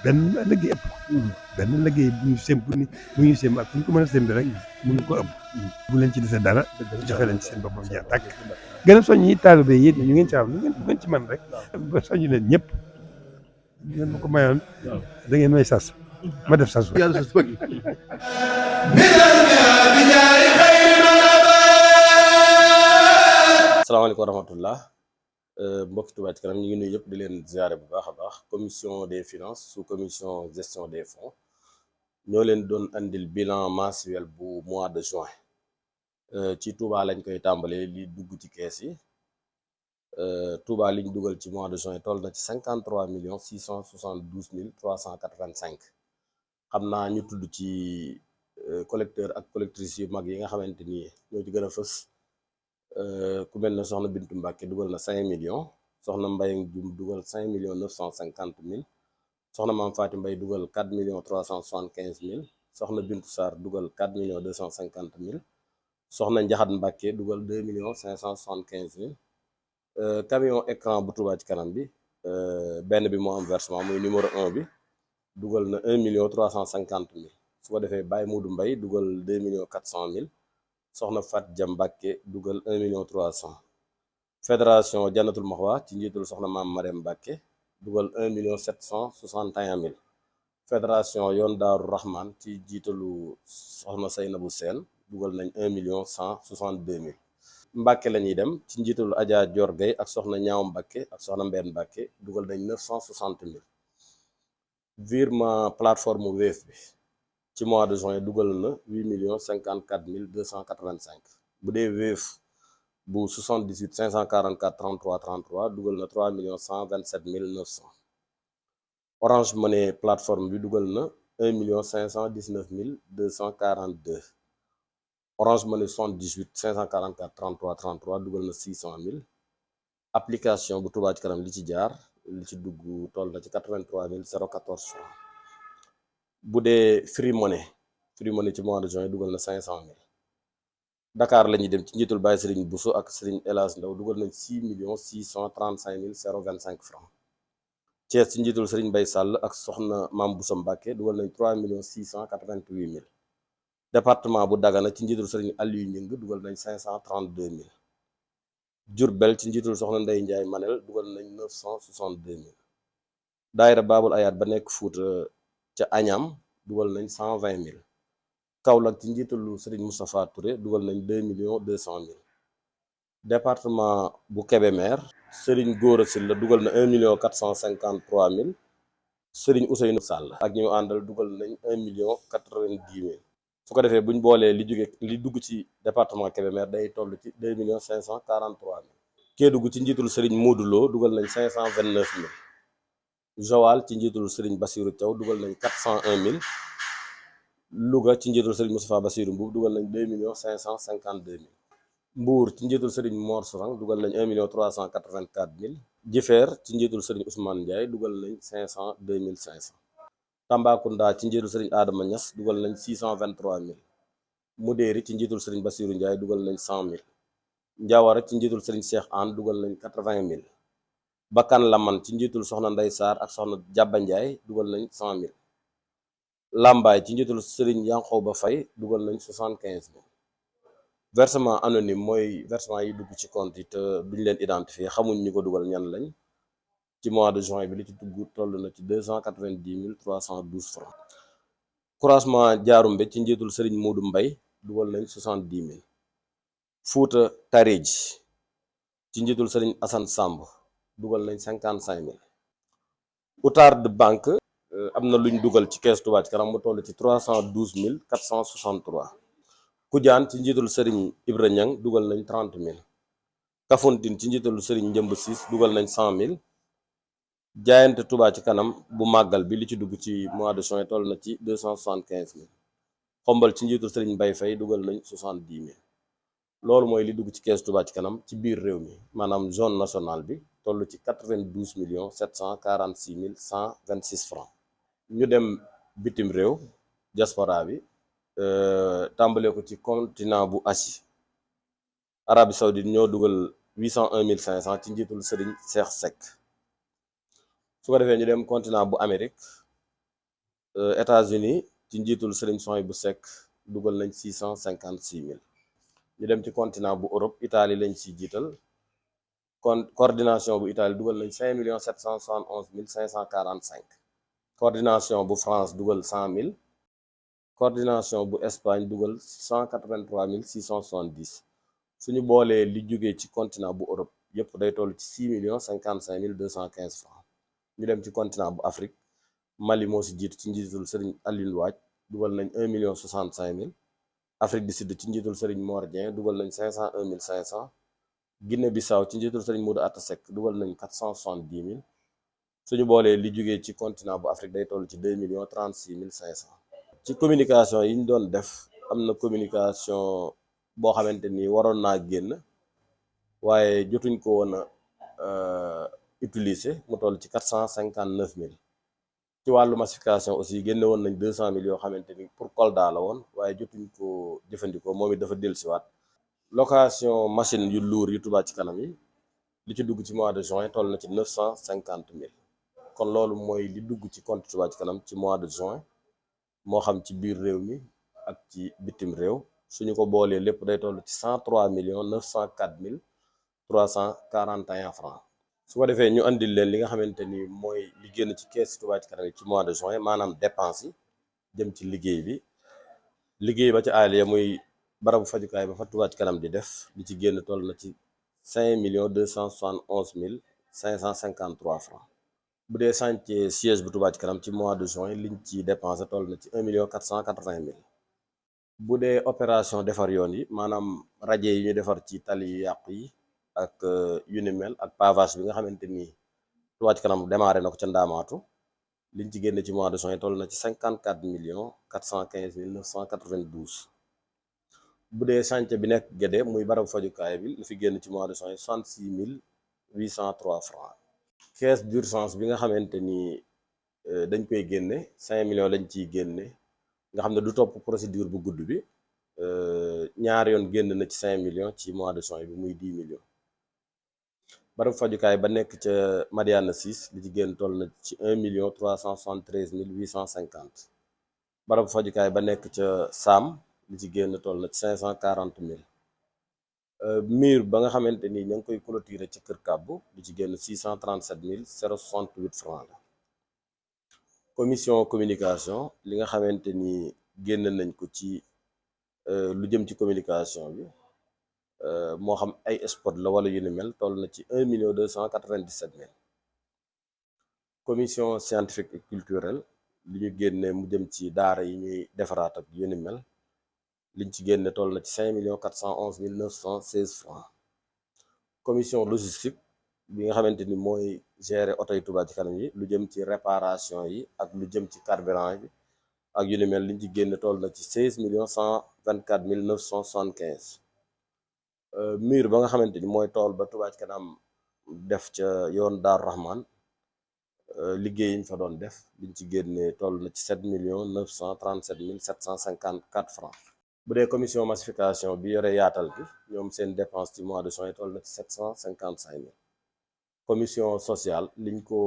benn liggéey ëpp benn liggéey bu ñu sém bu ñu sém ak fu ñu ko mën a sém bi rek mënu ko ëpp bu leen ci dese dara joxe leen ci seen boppam jeex tàkk gën a soññ yi taalibe yi ñu ngeen ci am lu ngeen ci man rek ba soññ leen ñëpp ngeen ma ko mayoon da ngeen may sas ma def sas yàlla sas bëgg asalaamaaleykum wa rahmatullah mbokki Touba Ca Kanam ñu ngi nuyu yëpp di leen ziare bu baax a baax commission des finances sous commission gestion des fonds ñoo leen doon andil bilan mensuel bu mois de juin ci Touba lañ koy tàmbalee li dugg ci kees yi Touba liñ dugal ci mois de juin toll na ci 53 672 385 xam naa ñu tudd ci collecteur ak collectrices yu mag yi nga xamante ni ñoo ci gën a fës ku mel ne soxna Bintu Mbàkke dugal na 5 millions soxna Mbayang Jum dugal 5 millions 950 mille soxna Maam Faati Mbay dugal 4 millions 375 mille soxna Bintu Sarr dugal 4 millions 250 mille soxna Njaxat Mbàkke dugal 2 millions 575 mille camion écran bu Touba Ca Kanam bi benn bi moo am versement muy numéro 1 bi dugal na 1 million 350 mille su ko defee Baye Muudu Mbay dugal 2 millions 400 mille soxna Fat Jam Mbàkke dugal 1 million 300 fédération Jannatul Maxwa ci njiitul soxna Maam Marème Mbàkke dugal 1 million 761 mille fédération Yoon Daaru Rahman ci jiitalu soxna Saynabu Seen dugal nañ 1 million 162 mille Mbàkke la ñuy dem ci njiitalu Adja Dior Gay ak soxna Ñaaw Mbàkke ak soxna Mbeen Mbàkke dugal nañ 960 mille virement plateforme Wave bi ci mois de juin dugal na 8 millions 54 mille 285 bu dee Wave bu 78 544 33 33 dugal na 3 millions 127 mille 900 Orange Money plateforme bi dugal na 1 million 519 mille 242 Orange Money 78 544 33 33 dugal na 600 mille application bu Touba Ca Kanam li ci jaar li ci dugg toll na ci 83 mille 014 francs bu dee Free Money ci mois de juin dugal na 500 mille Dakar la ñuy dem ci njiitul Baye Serigne Bousso ak Serigne El Hadj Ndaw dugal nañ 6 millions 635 mille 025 francs Thiès ci njiitul Serigne Bay Sall ak soxna Maam Bousso Mbàkke dugal nañ 3 millions 688 mille département bu Dagana ci njiitul Serigne Aliou Ñing dugal nañ 532 mille Diourbel ci njiitul soxna Ndey Njaay Manel dugal nañ 962 mille daayira Baabul Ayaat ba nekk Fuuta ca Añam dugal nañ 120 mille Kaolack ci njiitalu Serigne Moustapha Touré dugal nañ 2 millions 200 mille département bu Kébémer Serigne Gora Sylla dugal na 1 million 453 mille Serigne Ousseynou Sall ak ñi mu àndal dugal nañ 1 million 90 mille su ko defee buñ boolee li dugg ci département Kébémer day toll ci 2 millions 543 mille Kédougou ci njiitalu Serigne Modou Lo dugal nañ 529 mille Joal ci njiitalu Serigne Bassirou Thiaw dugal nañ 401 mille Louga ci njiitul Serigne Moustapha Bassirou Mbuub dugal nañ 2 millions 552 mille Mbour ci njiitul Serigne Mor Sourang dugal nañ 1 million 384 mille Jifeer ci njiitul Serigne Ousmane Ndiaye dugal nañ 502 mille 500 Tambacounda ci njiitul Serigne Adama Niass dugal nañ 623 mille Mudéeri ci njiitul Serigne Bassirou Ndiaye dugal nañ 100 mille Ndiawara ci njiitul Serigne Cheikh Anne dugal nañ 80 mille Bakkan Laman ci njiitul soxna Ndey Sarr ak soxna Jabba Ndiaye dugal nañ 100 mille Lambaay ci njiitul Serigne Yankhoba Faye dugal nañ 75 mille versement anonyme mooy versement yi dugg ci compte yi te duñ leen identifier xamuñ ñu ko dugal ñan lañ ci mois de juin bi li ci dugg toll na ci 290 mille 312 francs croisement Jaarumbe ci njiitul Serigne Modou Mbay dugal nañ 70 mille Fuuta Tarij ci njiitul Serigne Assane Samb dugal nañ 55 mille Outar de banque am na luñ dugal ci kees Touba Ca Kanam mu toll ci 312 mille 463 Kujaan ci njiitul Serigne Ibra Ñang dugal nañ 30 mille Kafountine ci njiitalu Serigne Njëmb Siis dugal nañ 100 mille jaayante Touba Ca Kanam bu màggal bi li ci dugg ci mois de juin toll na ci 275 mille Xombal ci njiitul Serigne Mbay Fay dugal nañ 70 mille loolu mooy li dugg ci kees Touba Ca Kanam ci biir réew mi maanaam zone nationale bi toll ci 92 millions 746 mille 126 francs ñu dem bitim réew diaspora bi tàmbalee ko ci continent bu Asie Arabie Saoudite ñoo dugal 801 500 ci njiitul Serigne Cheikh Seck su ko defee ñu dem continent bu Amérique États-Unis ci njiitul Serigne Souhaïbou Seck dugal nañ 656 000. ñu dem ci continent bu Europe Italie lañ ci jiital coordination bu Italie dugal nañ 5 771 545. coordination bu France dugal 100 000. coordination bu Espagne dugal 183 670. suñu boolee li jógee ci continent bu Europe yëpp day toll ci 6 055 215 francs. ñu dem ci continent bu Afrique Mali moo si jiitu ci njiitul Serigne Alioune Waaj dugal nañ 1 65 000. Afrique du Sud ci njiitul Serigne Mor Dieng dugal nañ 501 500. Guinée Bissau ci njiitul Serigne Modou Atta Seck dugal nañ 470 000. suñu boolee li jógee ci continent bu Afrique day toll ci 2 36 500. ci communication yi ñu doon def am na communication boo xamante ni waroon naa génn waaye jotuñ ko woon a utiliser mu toll ci 459 000. ci wàllu massification aussi génne woon nañ 200 000 yoo xamante ni pour Kolda la woon waaye jotuñ ko jëfandikoo moom it dafa dellusiwaat. location machine yu lourd yu Touba ci kanam yi li ci dugg ci mois de juin toll na ci 950 000. kon loolu mooy li dugg ci compte Touba ci kanam ci mois de juin moo xam ci biir réew mi ak ci bitim réew suñu ko boolee lépp day toll ci 103 904 341 francs. su ko defee ñu andil leen li nga xamante ni mooy li génn ci kees Touba ci kanam ci mois de juin maanaam dépense yi jëm ci liggéey ba ci aaliya muy barabu fajukaay ba fa Touba ci kanam di def li ci génn toll na ci 5 271 553 francs. bu dee chantier siège bu Touba ci kanam ci mois de juin liñ ci dépensé toll na ci 1 480 000. bu dee opération defar yoon yi maanaam rajo yi ñu defar ci tali yu yàqu yi ak yu ni mel ak pavage bi nga xamante ni Touba ci kanam démarré na ko ca Ndaamaatu liñ ci génne ci mois de juin toll na ci 54 415 992. bu dee chantier bi nekk Guédé muy barabu fajukaay bi lu fi génn ci mois de juin 66 803 francs. caisse d'urgence bi nga xamante ni dañ koy génne 5 millions lañ ciy génne nga xam ne du topp procédure bu gudd bi ñaari yoon génn na ci 5 millions ci mois de juin bi muy 10 millions. barabu fajukaay ba nekk ca Madiana 6 li ci génn toll na ci 1 373 850. barabu fajukaay ba nekk ca Sam li ci génn toll na ci 540 000. mur ba nga xamante ni ña ngi koy clôturer ci Kër Kàbbu li ci génn 637 068 francs la. commission communication li nga xamante ni génn nañ ko ci lu jëm ci communication bi moo xam ay spot la wala yu ni mel toll na ci 1 297 000. commission scientifique et culturelle li ñu génne mu jëm ci daara yi ñuy defaraat ak yu ni mel liñ ci génne toll na ci 5 411 916 francs. commission logistique bi nga xamante ni mooy gérer oto yi Touba ci kanam yi lu jëm ci réparation yi ak lu jëm ci carburant bi ak yu ni mel liñ ci génne toll na ci 16 124 975. mur ba nga xamante ni mooy tool ba Touba ci kanam def ca yoon Daaru Rahman liggéey yi ñu fa doon def liñ ci génne toll na ci 7 937 754 francs. bu dee commission massification bi yore yaatal bi ñoom seen dépense ci mois de juin toll na ci 755 000. commission sociale li ko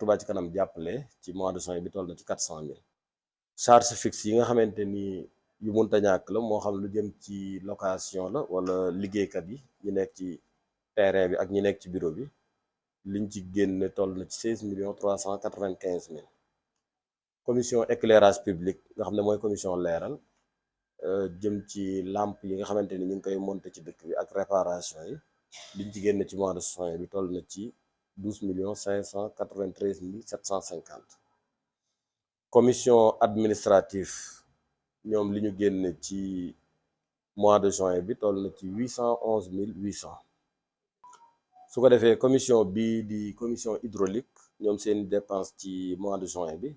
Touba ci kanam jàppale ci mois de juin bi toll na ci 400 000. charge fixe yi nga xamante ni yu munta ñàkk la moo xam lu jëm ci location la wala liggéeykat yi ñu nekk ci terrain bi ak ñi nekk ci bureau bi liñ ci génne toll na ci 16 395 000. commission éclairage public nga xam ne mooy commission leeral jëm ci lampe yi nga xamante ni ñu ngi koy monter ci dëkk bi ak réparation yi liñ ci génne ci mois de juin bi toll na ci 12 593 750. commission administrative ñoom li ñu génne ci mois de juin bi toll na ci 811 800. su ko defee commission bii di commission hydraulique ñoom seen dépense ci mois de juin bi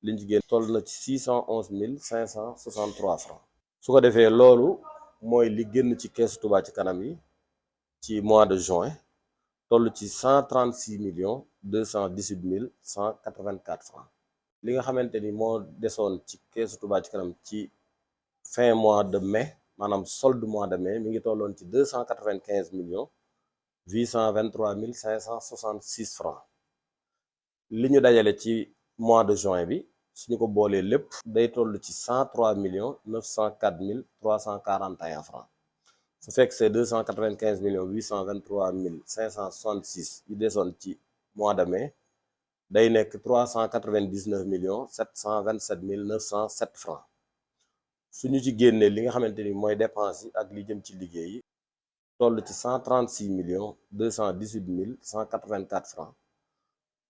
liñ ci génn toll na ci 611 563 francs. su ko defee loolu mooy li génn ci keesu Touba ci kanam yi ci mois de juin toll ci 136 218 184 francs. li nga xamante ni moo desoon ci keesu Touba ci kanam ci fin mois de mai maanaam solde mois de mai mi ngi tolloon ci 295 823 566 francs. li ñu dajale ci mois de juin bi suñu ko boolee lépp day toll ci 103 904 341 francs su fekk c'est 295 823 566 yi desoon ci mois de mai day nekk 399 727 907 francs suñu ci génnee li nga xamante ni mooy dépense yi ak li jëm ci liggéey yi toll ci 136 218 184 francs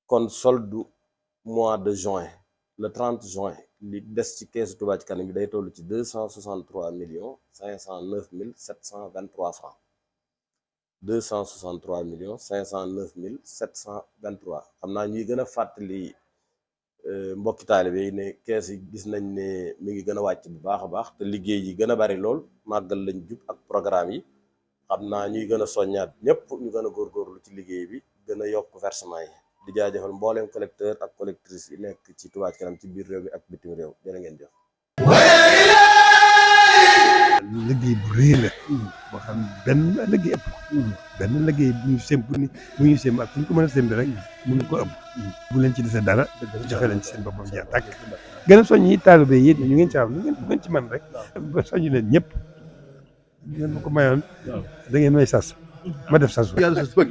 kon solde mois de juin le 30 juin li des ci keesu Touba Ca Kanam bi day toll ci 263 509 723 francs 263 509 723 xam naa ñuy gën a fàttali mbokki taalibe yi ne kees yi gis nañ ne mi ngi gën a wàcc bu baax a baax te liggéey yi gën a bari lool màggal lañ jub ak programme yi xam naa ñuy gën a soññaat ñëpp ñu gën a góorgóorlu ci liggéey bi gën a yokk versement yi di jaajëfal mbooleem collecteur ak collectrice yi nekk ci Touba Ca Kanam ci biir réew mi ak bitim réew jërë ngeen jëf. liggéey bu rëy la. boo xam ne benn liggéey ëpp. benn liggéey bu ñu semb ni bu ñu semb ak fu ñu ko mën a semb rek mënu ko ëpp. bu leen ci dese dara joxe leen ci seen boppam jeex tàkk. gën a soññ yi taalibe yi ñu ngeen ci am lu ngeen ci man rek. ba soññ leen ñëpp. ngeen ma ko mayoon da ngeen may sas ma def sas. yàlla sas bëgg